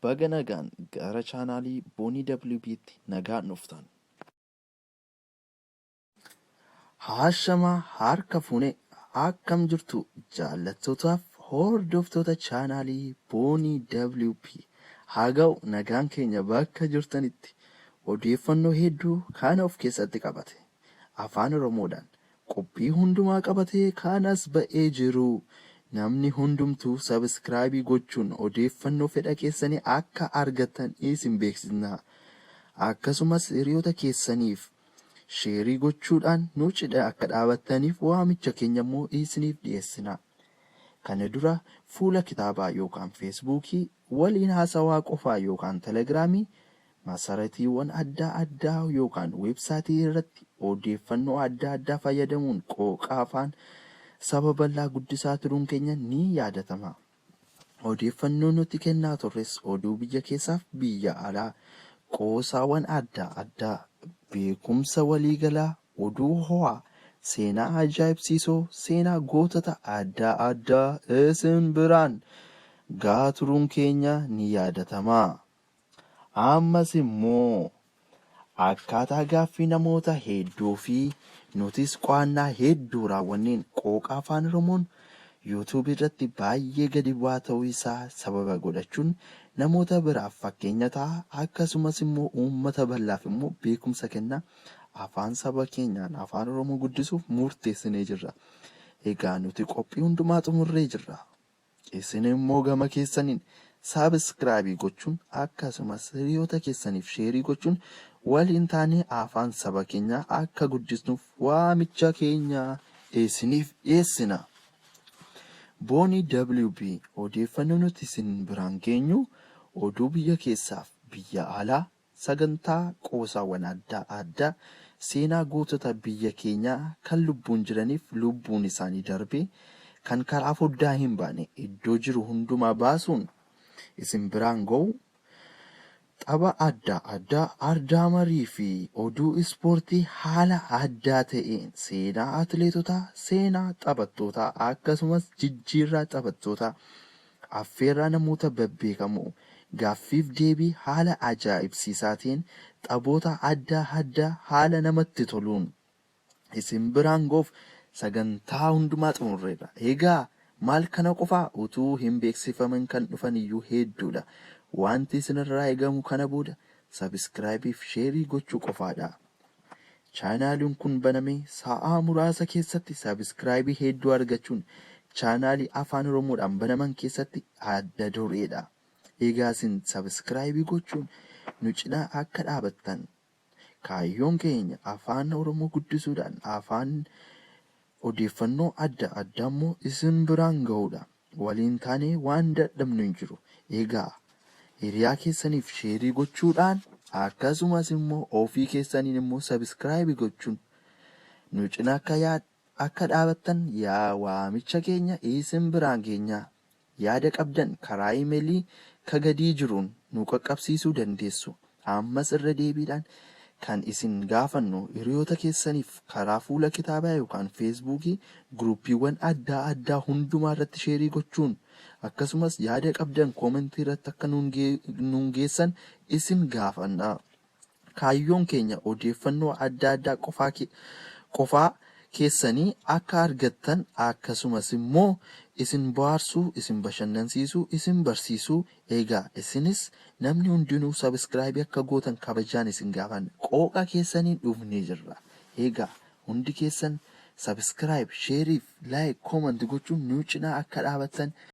Baga nagaan gara chaanaalii Boonii WB'tti nagaan dhuftan. Haashamaa harka fuune akkam jirtu jaallattootaaf hordoftoota chaanaalii Boonii WB haa ga'u nagaan keenya bakka jirtanitti odeeffannoo hedduu kana of keessatti qabate afaan Oromoodhaan qophii hundumaa qabatee kan as ba'ee jiru namni hundumtuu sabiskiraayibii gochuun odeeffannoo fedha keessanii akka argattan isin beeksisna. Akkasumas hiriyoota keessaniif sheerii gochuudhaan nu cidha akka dhaabattaniif waamicha keenya immoo isiniif dhiyeessina. Kana dura fuula kitaabaa yookaan feesbuukii waliin haasawaa qofaa yookaan telegiraamii masaratiiwwan adda addaa yookaan weebsaayitii irratti odeeffannoo adda addaa fayyadamuun qooqa afaan saba bal'aa guddisaa turuun keenya ni yaadatama. Odeeffannoo nuti kennaa turres oduu biyya keessaaf biyya alaa, qoosaawwan adda addaa, beekumsa waliigalaa, oduu ho'aa, seenaa ajaa'ibsiisoo, seenaa gootota adda addaa isin biraan gahaa turuun keenya ni yaadatama. Ammas immoo akkaataa gaaffii namoota hedduu fi nutis qo'annaa hedduu raawwanneen qooqa afaan Oromoon YouTube irratti baay'ee gadi bu'aa ta'uu isaa sababa godhachuun namoota biraaf fakkeenya ta'a akkasumas immoo uummata bal'aaf immoo beekumsa kenna afaan saba keenyaan afaan Oromoo guddisuuf murteessinee jirra. Egaa nuti qophii hundumaa xumurree jirra. Isin immoo gama keessaniin sabiskiraabii gochuun akkasumas hiriyoota keessaniif sheerii gochuun waliin taanee afaan saba keenyaa akka guddisnuuf waamicha keenya isiniif dhiyeessina. Boonii WB odeeffannoo nuti isin biraan geenyu oduu biyya keessaaf biyya alaa sagantaa qoosaawwan adda addaa seenaa gootota biyya keenyaa kan lubbuun jiraniif lubbuun isaanii darbee kan karaa foddaa hin baane iddoo jiru hundumaa baasuun isin biraan ga'u tapha adda addaa ardaa marii fi oduu ispoortii haala addaa ta'een seenaa atileetotaa seenaa taphattootaa akkasumas jijjiirraa taphattootaa affeerraa namoota babbeekamoo gaaffiif deebii haala ajaa'ibsiisaa ta'een taphoota adda addaa haala namatti toluun isin biraan ga'uuf sagantaa hundumaa xumurreerra. Egaa maal kana qofaa utuu hin beeksifamin kan dhufan iyyuu hedduudha. Wanti isinirraa eegamu kana booda sabiskiraayibii fi sheerii gochuu qofaadha. Chaanaaliin kun banamee sa'aa muraasa keessatti sabiskiraayibii hedduu argachuun chaanaalii afaan Oromoodhaan banaman keessatti adda dureedha. Egaa isin sabiskiraayibii gochuun nu cinaa akka dhaabattan kaayyoon keenya afaan Oromoo guddisuudhaan afaan odeeffannoo adda addaa immoo isin biraan ga'uudha. Waliin taanee waan dadhabnu hin jiru. Egaa hiriyaa keessaniif sheerii gochuudhaan akkasumas immoo ofii keessaniin immoo sabiskiraayibii gochuun nu cina akka akka dhaabattan yaa waamicha keenya isin biraan keenya yaada qabdan karaa imeelii ka gadii jiruun nu qaqqabsiisuu dandeessu. Ammas irra deebiidhaan kan isin gaafannu hiriyoota keessaniif karaa fuula kitaabaa yookaan feesbuukii guruuppiiwwan adda addaa hundumaa irratti sheerii gochuun akkasumas yaada qabdan koomentii irratti akka nuun geessan isin gaafanna. Kaayyoon keenya odeeffannoo adda addaa qofaa keessanii akka argattan akkasumas immoo isin bohaarsuu, isin bashannansiisuu, isin barsiisuu egaa isinis namni hundinuu sabiskiraayibii akka gootan kabajaan isin gaafanna. Qooqa keessaniin dhufnee jirra. Egaa hundi keessan sabiskiraayib, sheeriif, laayik, koomanti gochuun nu cinaa akka dhaabattan